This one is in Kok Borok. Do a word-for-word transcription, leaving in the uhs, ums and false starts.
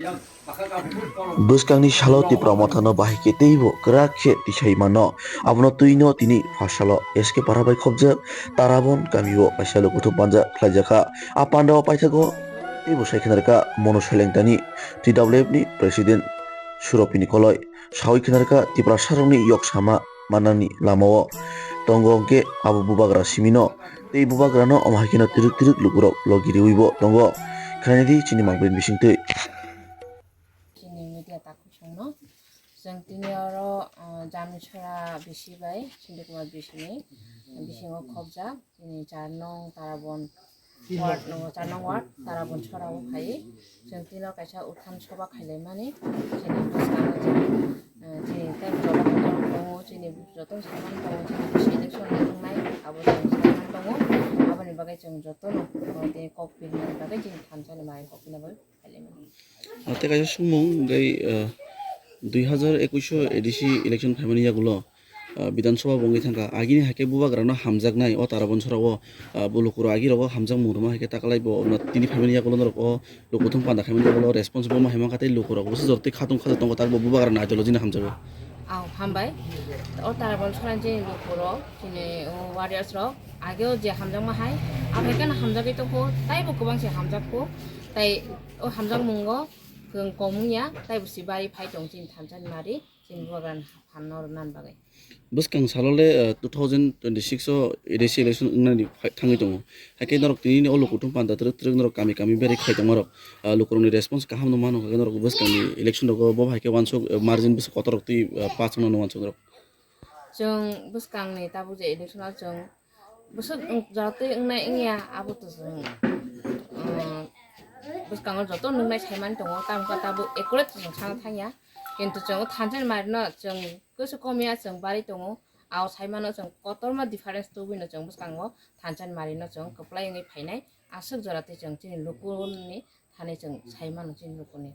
Bwskangni salo Tipra Mothano bahai khe teibo kwrak khe tisai mano. Abono twino tini pha salo S K Para bai khopjak Tarabon kamio kaisa lukuthum panda khlaijakha. A pandao paithago teibo sai khna rwkha Monu Selengtani, T W F ni President Suropini Koloi. Saui khna rwkha Tiprasarokni yok sama mannani lamao tongo hwnkhe abo bubagra simino. Tei bubagrano omo hai kheno twrwk twrwk lukurok logi riwibo tongo. Khnaidi chini mangpili bisingtwi. Chini media takhuk songno. Chwng tini oro, ah, Jamishora bisi bai Sindhu Kumar bisini bisingo khopjak. Chini char nong Tarabon ward, no, char nong ward Tarabon Sora o phai. Chwng tini oro kaisa uthan soba khailaimani. Chini bwskango chini, eh, chini tei jola kotor tongo, chini joto saman tongo, chini bisi election ni wngnai, abo chwng saman tongo. Aboni bagwi chwng jotono, eh, tei kok pirmani bagwi chini thansa ni mai kok pina bagwi. Ah, tei kaisa sumung hwnkhe, ah, dui hazar ekwis o A D C election phaimani yagulo, ah, Bidhan Sabha bo wngwi thangkha. Agini hai khe bubagrano hamjaknai o Tarabon Sora o, ah, bo lukurok agirogo hamjakmung rwma hai khe takalai bo tini phaimani yagulo norok o lukuthum panda khaimani yagulo response bo ma hai mankha tei lukurok bwswk jora tei khatung khajak tongo tak bo bubagrano ideology no hamjago. Aw, hambai. O Tarabon Sora ni chini lukurok, chini, o, warriors rok, ageo je hamjakma hai, aphai kheno hamjagwi tongkho, taibo kwbang se hamjakgo, tai o hamjakmungo kwng kom wngya, taibo se bari phai tong chini thansa ni mari, chini bubagrano phanno rwna bagwi. Bwskang salo le, eh, two thousand twenty-six o A D C election wngnani phai-, thangwi tongo. Haikhe norok tini o lukuthum panda twrwk twrwk norok kami kami beri khai tongmarok, ah, lukurokni response kaham no mano, hwnkhe norok bwskangni election rogo bo hai khe uansuk, eh, margin bwswk kotor rok twi, ah, pass wngna no uansuk norok. Chwng bwskangni tabuk je election o chwng bwswk wng-, jora twi wngnai wngya abo to chwng, ah, bwskango joto nuknai saimani tongo, tamo khe tabuk accurate chwng sana thangya, kintu chwng o thansa ni mari no chwng kwswk komya chwng bari tongo, ao saimano chwng kotorma difference tubui no chwng bwskango thansa ni mari no chwng kwplai wngwi phainai, aswk jora twi chwng chini lukuni thani chwng saimano chini lukuni.